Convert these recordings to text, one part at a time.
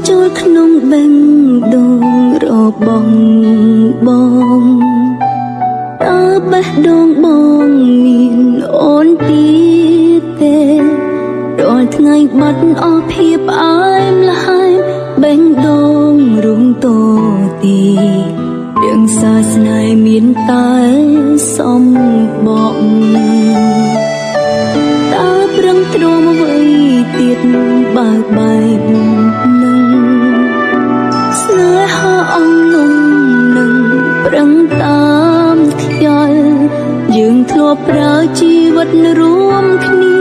ចូលក្នុងបេះដូងរបស់បងតើបេះដូងបងមានអូនទៀតទេរាល់ថ្ងៃបាត់អស់ភាពផ្អែមល្ហែមបេះដូងរុំតទីរឿងសាសនាមានតែសំបកតើប្រឹងទ្រាំអ្វីទៀតបើបែបនឹង ស្នេហាអង្គលំនឹងប្រឹងតាមខ្យល់យើងធ្លាប់ប្រើជីវិតរួមគ្នា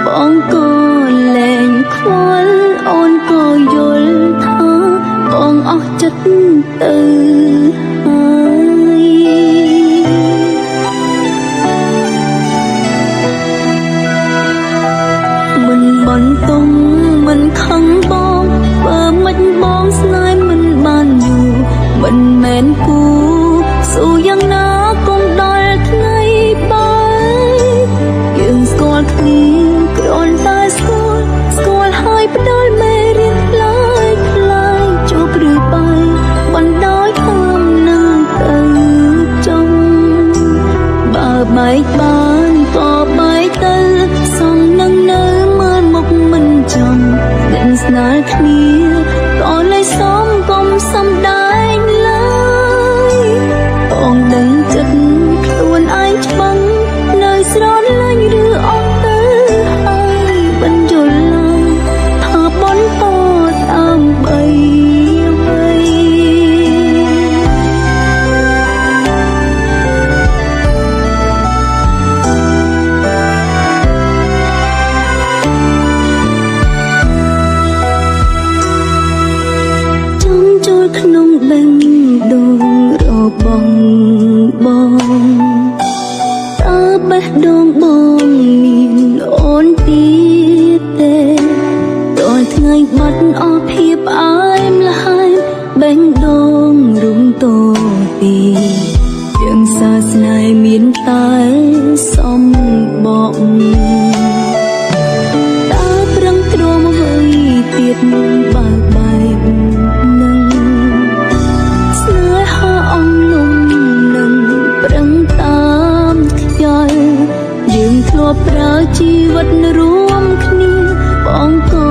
បងក៏លែងខ្វល់អូនក៏យល់ថាបងអស់ចិត្តទៅហើយមិនបន្ទងមិនខឹងបងបើមិនបងស្នេហ៍មិនបានយូរមិនមែនគូស៊ូយ៉ាងណាកុំដល់ថ្ងៃបែកយើងស្គាល់គ្នាគ្រាន់តែស្គាល់ស្គាល់ហើយផ្ដល់មេរៀនខ្លាយខ្លាយជួបឬបែកបណ្ដោយតាមនឹងទៅចុង បើបែកបានក៏បែកទៅសងនឹងនៅមើលមុខមិនចំដិនស្នាលគ្នាក៏លែងសមកុំសំដែងឡើយបងដឹងចិត្តខ្លួនឯងច្បាំងនៅស្រឡាញ់ឬអស់ទៅហើយបញ្យល់ឡើយថាបន្តដើម្បីអ្វី ចង់ចូលក្នុងបេះដូងរបស់បងតើបេះដូងបងមានអូនទៀតទេរាល់ថ្ងៃបាត់អស់ភាពផ្អែមល្ហែមបេះដូងរុំតទីយើងសាសនាមានតែសំបក តើប្រឹងទ្រាំអ្វីទៀតបើបែបនឹងស្នេហាអង្គលំនឹងប្រឹងតាមខ្យល់យើងធ្លាប់ប្រើជីវិតរួមគ្នាបងក៏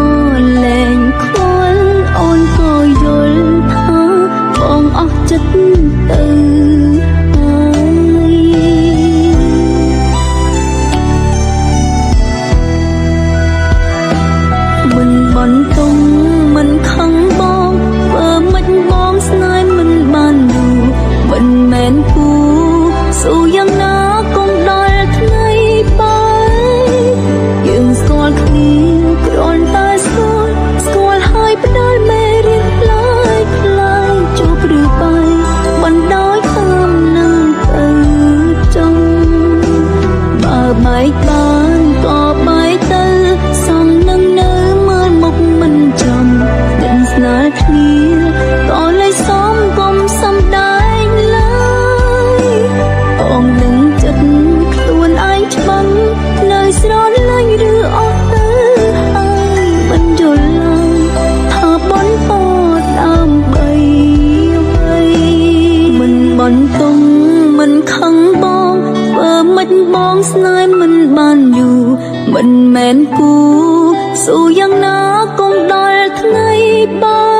លែងខ្វល់អូនក៏យល់ថាបងអស់ចិត្តទៅហើយ មិនបន្ទងមិនខឹងបងបើមិនបងស្នេហ៍មិនបានយូរមិនមែនគូស៊ូយ៉ាងណាកុំដល់ថ្ងៃបែកយើងស្គាល់គ្នាគ្រាន់តែស្គាល់ស្គាល់ហើយផ្ដល់មេរៀនខ្លាយខ្លាយជួបឬបែកបណ្ដោយតាមនឹងទៅចុង បើបែកបានក៏បែកទៅសងនឹងនៅមើលមុខមិនចំដិនស្នាលគ្នាក៏លែងសមកុំសំដែងឡើយបងនឹងចិត្តខ្លួនឯងច្បាំងនៅស្រឡាញ់ឬអស់ទៅហើយមិនយល់ឡើយថាបន្តដើម្បីអ្វីមិនបន្ទងមិនខឹងបង បើមិនបងស្នេហ៍មិនបានយូរមិនមែនគូស៊ូយ៉ាងណាកុំដល់ថ្ងៃបែ